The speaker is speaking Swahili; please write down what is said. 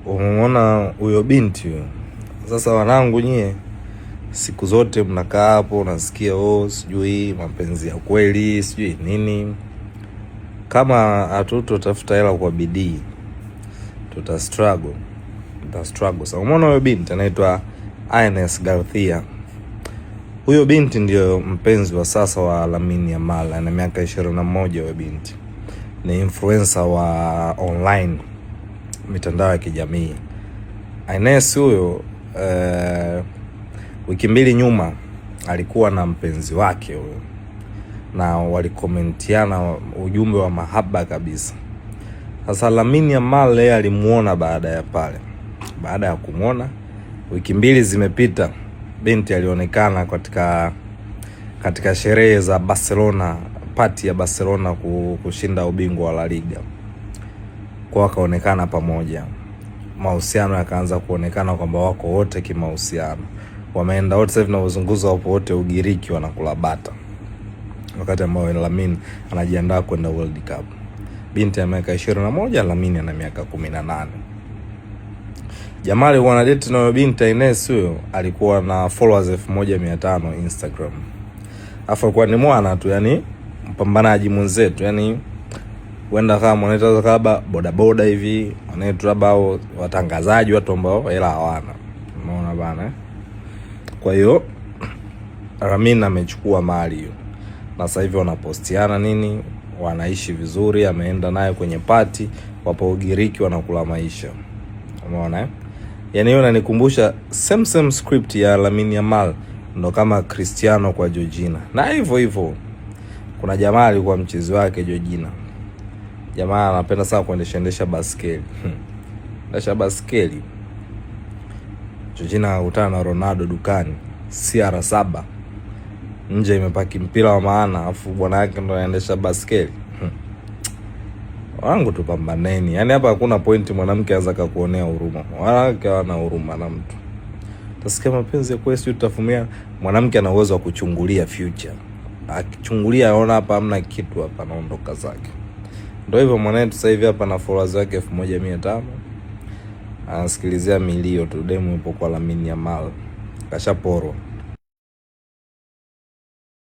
Umeona huyo binti huyo? Sasa wanangu nyie, siku zote mnakaa hapo, unasikia oh, sijui mapenzi ya kweli sijui nini. Kama hatutotafuta hela kwa bidii, tuta struggle, tuta struggle. Sasa umeona huyo binti anaitwa Ines Garcia. Huyo binti ndio mpenzi wa sasa wa Lamine Yamal, ana miaka 21. Huyo binti ni influencer wa online, mitandao ya kijamii. Ines huyo wiki 2 nyuma alikuwa na mpenzi wake huyo, na walikomentiana ujumbe wa mahaba kabisa. Sasa Lamine Yamal yeye alimuona baada ya pale, baada ya kumuona wiki 2 zimepita, binti alionekana katika sherehe za Barcelona, party ya Barcelona kushinda ubingwa wa La Liga, kwa wakaonekana pamoja, mahusiano yakaanza kuonekana kwamba wako wote kimahusiano, wameenda wote. Sasa hivi tunavyozungumza wapo wote Ugiriki wanakula bata, wakati ambao Lamine anajiandaa kwenda World Cup. Binti ya miaka 21, Lamine ana miaka 18. Jamaa alikuwa na date na binti Ines huyo, alikuwa na followers 1500 Instagram. Afu alikuwa ni mwana tu, yani mpambanaji mwenzetu, yani huenda kama mwanaita kama boda boda hivi, wanaitwa labda au watangazaji, watu ambao hela hawana. Umeona bana eh? Kwa hiyo Lamine amechukua mali hiyo, na sasa hivi wanapostiana nini, wanaishi vizuri, ameenda naye kwenye party, wapo Ugiriki wanakula maisha. Umeona eh? Yani hiyo inanikumbusha same same script ya Lamine Yamal, ndo kama Cristiano kwa Georgina. Na hivyo hivyo kuna jamaa alikuwa mchezi wake Georgina. Jamaa anapenda sana kuendesha endesha baskeli. Endesha baskeli. Georgina akakutana na Ronaldo dukani, CR7. Nje imepaki mpira wa maana, afu bwana yake ndo anaendesha baskeli. Wangu tupambaneni. Yaani hapa hakuna point mwanamke anaweza kukuonea huruma. Wanawake hawana huruma na mtu. Utasikia mapenzi ya kweli sio tutafumia. Mwanamke ana uwezo wa kuchungulia future. Akichungulia aona hapa hamna kitu hapa, anaondoka zake. Ndio hivyo mwanaetu sasa hivi hapa na followers wake 1500. Anasikilizia milio tu, demu yupo kwa Lamine Yamal. Kashaporwa.